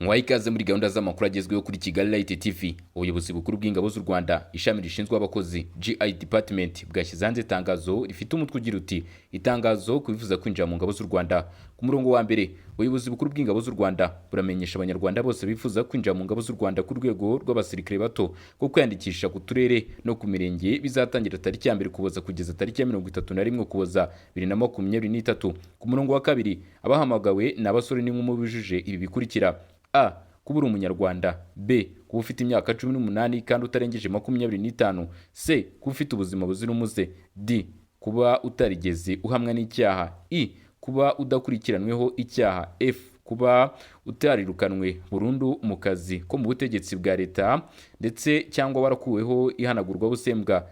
Mwaha ikaze muri gahunda z'amakuru agezweho kuri Kigali Light TV. Ubuyobozi bukuru bw'ingabo z'u Rwanda, ishami rishinzwe abakozi GI Department, bwashyize hanze itangazo rifite umutwe ugira uti: "Itangazo ku bifuza kwinjira mu ngabo z'u Rwanda." Ku murongo wa mbere, ubuyobozi bukuru bw'ingabo z'u Rwanda buramenyesha Abanyarwanda bose bifuza kwinjira mu ngabo z'u Rwanda ku rwego rw'abasirikare bato ko kwiyandikisha ku turere no ku mirenge bizatangira tariki ya 1 Ukuboza kugeza tariki ya 31 Ukuboza 2023. Ku murongo wa kabiri, abahamagawe ni abasore n'inkumi bujuje ibi bikurikira: A. Kuba uri Umunyarwanda. B. Kuba ufite imyaka 18 kandi utarengeje 25. C. Kuba ufite ubuzima buzira umuze. D. Kuba utarigeze uhamwa n'icyaha. E. Kuba udakurikiranweho icyaha. F. Kuba utarirukanwe burundu mu kazi ko mu butegetsi bwa leta ndetse cyangwa warakuweho ihanagurwabusembwa.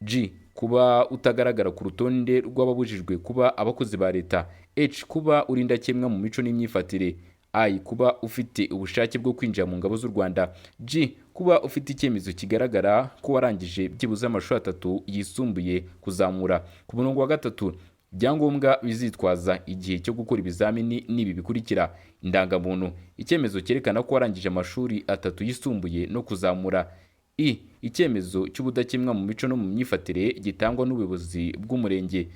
G. Kuba utagaragara ku rutonde rw'ababujijwe kuba abakozi ba leta. H. Kuba uri indakemwa mu mico n'imyifatire. I. Kuba ufite ubushake bwo kwinjira mu ngabo z'u Rwanda. J. Kuba ufite icyemezo kigaragara ko warangije byibuze amashuri atatu yisumbuye kuzamura. Ku murongo wa gatatu, ibyangombwa bizitwaza igihe cyo gukora ibizamini n'ibi bikurikira: indangamuntu, icyemezo cyerekana ko warangije amashuri atatu yisumbuye no kuzamura. I. Icyemezo cy'ubudakemwa mu mico no mu myifatire gitangwa n'ubuyobozi bw'umurenge.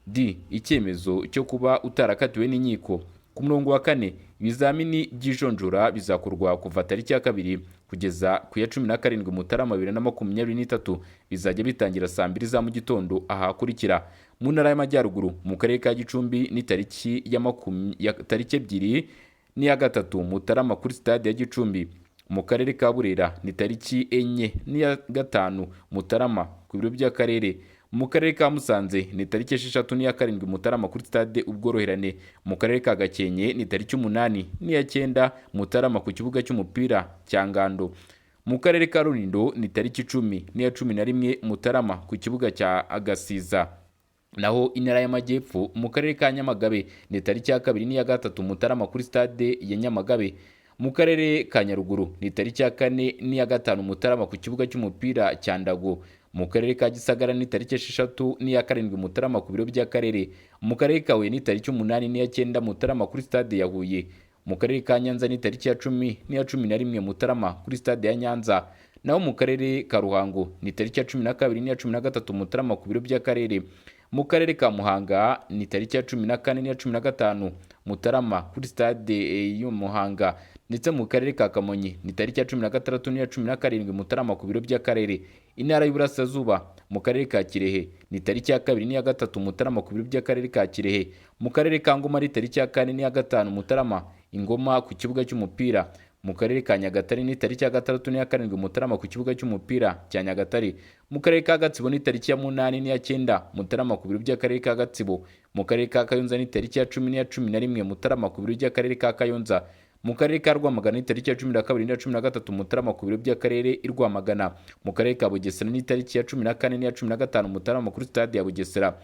D. Icyemezo cyo kuba utarakatiwe n'inkiko. Ku murongo wa kane, ibizamini by'ijonjora bizakorwa kuva tariki ya 2 kugeza ku ya 17 Mutarama 2023, bizajya bitangira saa 2 za mu gitondo ahakurikira: mu Ntara y'Amajyaruguru, mu karere ka Gicumbi, ni tariki 2 n'iya 3 Mutarama kuri stade ya Gicumbi. Mu karere ka Burera ni tariki 4 n'iya 5 Mutarama ku biro by'akarere. Mu karere ka Musanze ni tariki 6 n'iya 7 Mutarama kuri stade Ubworoherane. Mu karere ka Gakenke ni tariki 8 n'iya 9 Mutarama ku kibuga cy'umupira cya Ngando. Mu karere ka Rulindo ni tariki 10 n'iya 11 Mutarama ku kibuga cya Agasiza. Naho Intara y'Amajyepfo, mu karere ka Nyamagabe, ni tariki ya 2 n'iya 3 Mutarama kuri stade ya Nyamagabe. Mu karere ka Nyaruguru ni tariki ya 4 n'iya 5 Mutarama ku kibuga cy'umupira cya Ndago. Mu karere ka Gisagara ni tariki 6 n'iya 7 Mutarama ku biro by'akarere. Mu karere ka Huye ni tariki 8 n'iya 9 Mutarama kuri stade ya Huye. Mu karere ka Nyanza ni tariki ya 10 n'iya 11 Mutarama kuri stade ya Nyanza. Naho mu karere ka Ruhango ni tariki ya 12 n'iya 13 Mutarama ku biro by'akarere. Mu karere ka Muhanga ni tariki ya 14 n'iya 15 Mutarama kuri stade yo Muhanga. Ndetse mu karere ka Kamonyi ni tariki ya 16 n'iya 17 Mutarama ku biro by'akarere. Intara y'Uburasirazuba, mu karere ka Kirehe, ni tariki ya 2 n'iya 3 Mutarama ku biro by'akarere ka Kirehe. Mu karere ka Ngoma ni tariki ya 4 n'iya 5 Mutarama i Ngoma ku kibuga cy'umupira. Mu karere ka Nyagatare ni tariki ya 6 n'iya 7 Mutarama ku kibuga cy'umupira cya Nyagatare. Mu karere ka Gatsibo ni tariki ya 8 n'iya 9 Mutarama ku biro by'akarere ka Gatsibo. Mu karere ka Kayonza ni tariki ya 10 n'iya 11 Mutarama ku biro by'akarere ka Kayonza. Mu karere ka Rwamagana ni tariki ya 12 n'iya 13 Mutarama ku biro by'akarere i Rwamagana. Mu karere ka Bugesera ni tariki ya 14 n'iya 15 Mutarama kuri stade ya Bugesera.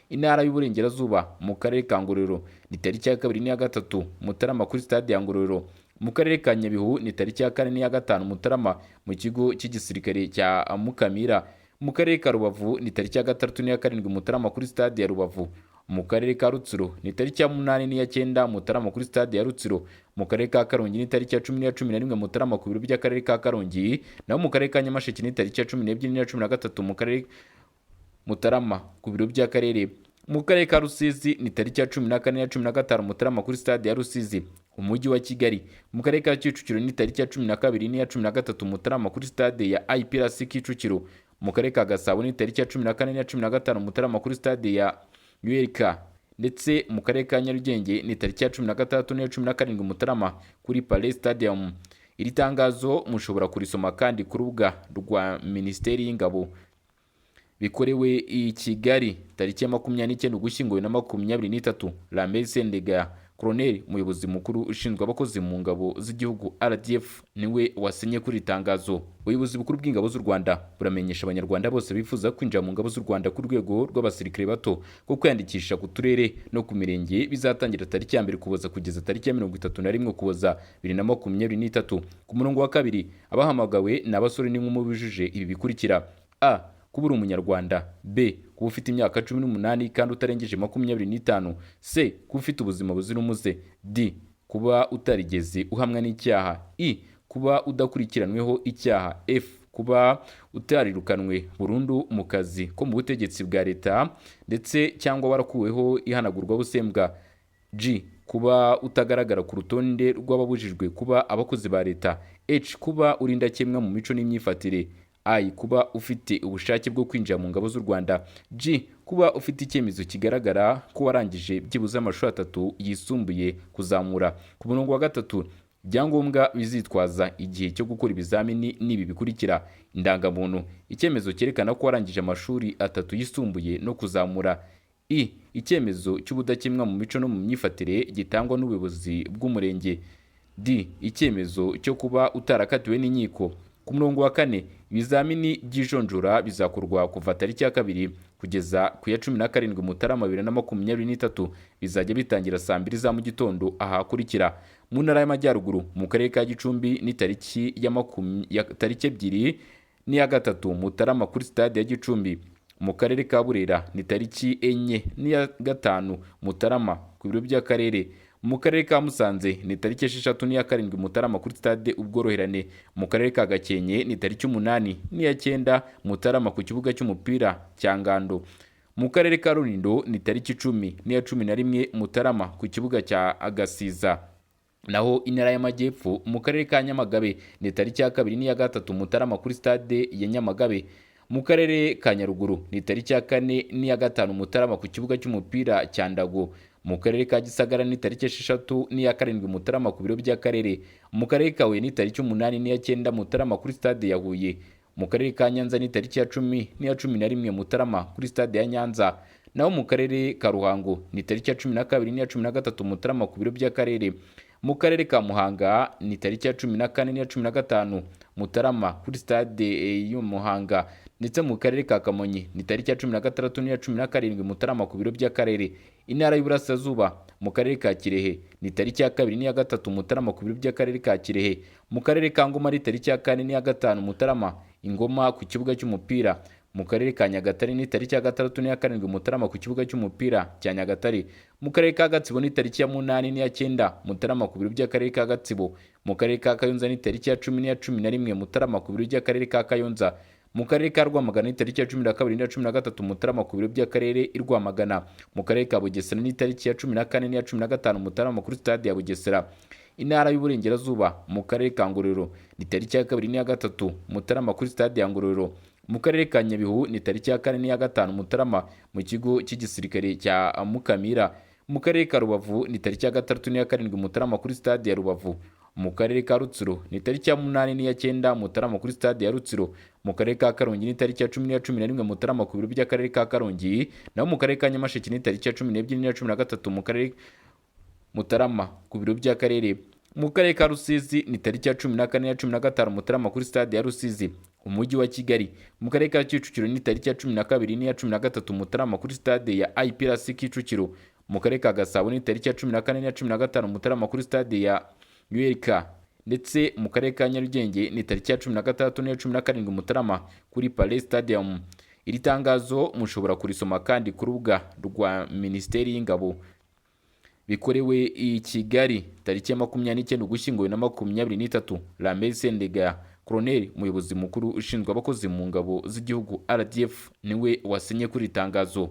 Intara y'Uburengerazuba, mu karere ka Ngororero, ni tariki ya 2 n'iya 3 Mutarama kuri stade ya Ngororero. Mu karere ka Nyabihu ni tariki ya 4 n'iya 5 Mutarama mu kigo cy'igisirikare cya Mukamira. Mu karere ka Rubavu ni tariki ya 6 n'iya 7 Mutarama kuri stade ya Rubavu. Mu karere ka Rutsiro ni tariki ya 8 n'iya 9 Mutarama kuri stade ya Rutsiro. Mu karere ka Karongi ni tariki ya 10 n'iya 11 Mutarama ku biro by'akarere ka Karongi. Naho mu karere ka Nyamasheke ni tariki ya 12 n'iya 13 mu karere Mutarama ku biro by'akarere. Mu karere ka Rusizi ni tariki ya 14 n'iya 15 Mutarama kuri stade ya Rusizi. Umujyi wa Kigali, mu karere ka Kicukiro, ni tariki ya 12 n'iya 13 Mutarama kuri stade ya IPRC Kicukiro. Mu karere ka Gasabo ni tariki ya 14 n'iya 15 Mutarama kuri stade ya ULK. Ndetse mu karere ka Nyarugenge ni tariki ya 16 n'iya 17 Mutarama kuri Palais Stadium. Iri tangazo mushobora kurisoma kandi ku rubuga rwa Minisiteri y'Ingabo. Bikorewe i Kigali tariki ya 29 Ugushyingo 2023. Lambert Sendega, Colonel, umuyobozi mukuru ushinzwe abakozi mu ngabo z'igihugu RDF, niwe wasinye kuri iri tangazo. Ubuyobozi bukuru bw'ingabo z'u Rwanda buramenyesha Abanyarwanda bose bifuza kwinjira mu ngabo z'u Rwanda ku rwego rw'abasirikare bato ko kwiyandikisha ku turere no ku mirenge bizatangira tariki ya 1 Ukuboza kugeza tariki ya 31 Ukuboza 2023. Ku murongo wa kabiri, abahamagawe ni abasore n'inkumi bujuje ibi bikurikira: A. Kuba uri Umunyarwanda. B. Kuba ufite imyaka 18 kandi utarengeje 25. C. Kuba ufite ubuzima buzira umuze. D. Kuba utarigeze uhamwa n'icyaha. I. Kuba udakurikiranweho icyaha. F. Kuba utarirukanwe burundu mu kazi ko mu butegetsi bwa leta ndetse cyangwa warakuweho ihanagurwabusembwa. G. Kuba utagaragara ku rutonde rw'ababujijwe kuba abakozi ba leta. H. Kuba uri indakemwa mu mico n'imyifatire. I. Kuba ufite ubushake bwo kwinjira mu ngabo z'u Rwanda. J. Kuba ufite icyemezo kigaragara ko warangije byibuze amashuri atatu yisumbuye kuzamura. Ku murongo wa gatatu, ibyangombwa bizitwaza igihe cyo gukora ibizamini n'ibi bikurikira: indangamuntu, icyemezo cyerekana ko warangije amashuri atatu yisumbuye no kuzamura. I. Icyemezo cy'ubudakemwa mu mico no mu myifatire gitangwa n'ubuyobozi bw'umurenge. D. Icyemezo cyo kuba utarakatiwe n'inkiko. Ku murongo wa kane, ibizamini by'ijonjora bizakorwa kuva tariki ya 2 kugeza ku ya 17 Mutarama 2023, bizajya bitangira saa 2 za mu gitondo ahakurikira: mu Ntara y'Amajyaruguru, mu Karere ka Gicumbi, ni tariki 2 n'iya 3 Mutarama kuri Stade ya Gicumbi. Mu Karere ka Burera ni tariki 4 n'iya 5 Mutarama ku biro by'akarere. Mu Karere ka Musanze ni tariki 6 n'iya 7 Mutarama kuri Stade Ubworoherane. Mu Karere ka Gakenke ni tariki 8 n'iya 9 Mutarama ku kibuga cy'umupira cya Ngando. Mu Karere ka Rulindo ni tariki 10 n'iya 11 Mutarama ku kibuga cya Agasiza. Naho Intara y'Amajyepfo, mu Karere ka Nyamagabe ni tariki ya 2 n'iya 3 Mutarama kuri Stade ya Nyamagabe. Mu Karere ka Nyaruguru ni tariki ya 4 n'iya 5 Mutarama ku kibuga cy'umupira cya Ndago. Mu Karere ka Gisagara ni tariki 6 n'iya 7 Mutarama ku biro by'akarere. Mu Karere ka Huye ni tariki 8 n'iya 9 Mutarama kuri Stade ya Huye. Mu Karere ka Nyanza ni tariki ya 10 n'iya 11 Mutarama kuri Stade ya Nyanza. Naho mu Karere ka Ruhango ni tariki ya 12 n'iya 13 Mutarama ku biro by'akarere. Mu Karere ka Muhanga ni tariki ya 14 n'iya 15 Mutarama kuri Stade y'u Muhanga. Ndetse mu Karere ka Kamonyi ni tariki ya 16 n'iya 17 Mutarama ku biro by'akarere. Intara y'Uburasirazuba, mu Karere ka Kirehe ni tariki ya 2 n'iya 3 Mutarama ku biro by'akarere ka Kirehe. Mu Karere ka Ngoma ni tariki ya 4 n'iya 5 Mutarama Ingoma ku kibuga cy'umupira. Mu Karere ka Nyagatare ni tariki ya 6 n'iya 7 Mutarama ku kibuga cy'umupira cya Nyagatare. Mu Karere ka Gatsibo ni tariki ya 8 n'iya 9 Mutarama ku biro by'akarere ka Gatsibo. Mu Karere ka Kayonza ni tariki ya 10 n'iya 11 Mutarama ku biro by'akarere ka Kayonza. Mu Karere ka Rwamagana ni tariki ya 12 n'iya 13 Mutarama ku biro by'akarere i Rwamagana. Mu Karere ka Bugesera ni tariki ya 14 n'iya 15 Mutarama kuri Stade ya Bugesera. Intara y'Uburengerazuba, mu Karere ka Ngororero ni tariki ya 2 n'iya 3 Mutarama kuri Stade ya Ngororero. Mu Karere ka Nyabihu ni tariki ya 4 n'iya 5 Mutarama mu kigo cy'igisirikare cya Mukamira. Mu Karere ka Rubavu ni tariki ya 6 n'iya 7 Mutarama kuri Stade ya Rubavu. Mu Karere ka Rutsiro ni tariki ya 8 n'iya 9 Mutarama kuri Stade ya Rutsiro. Mu Karere ka Karongi ni tariki ya 10 n'iya 11 Mutarama ku biro by'akarere ka Karongi. Naho mu Karere ka Nyamasheke ni tariki ya 12 n'iya 13 mu karere Mutarama ku biro by'akarere. Mu Karere ka Rusizi ni tariki ya 14 n'iya 15 Mutarama kuri Stade ya Rusizi. Umujyi wa Kigali, mu Karere ka Kicukiro ni tariki ya 12 n'iya 13 Mutarama kuri Stade ya IPRC Kicukiro. Mu Karere ka Gasabo ni tariki ya 14 n'iya 15 Mutarama kuri Stade ya ULK. Ndetse mu Karere ka Nyarugenge ni tariki ya 16 n'iya 17 Mutarama kuri Palais Stadium. Iri tangazo mushobora kurisoma kandi ku rubuga rwa Minisiteri y'Ingabo. Bikorewe i Kigali tariki ya 29 Ugushyingo 2023. Lambert Sendega, Colonel, umuyobozi mukuru ushinzwe abakozi mu ngabo z'igihugu RDF, niwe wasinye kuri iri tangazo.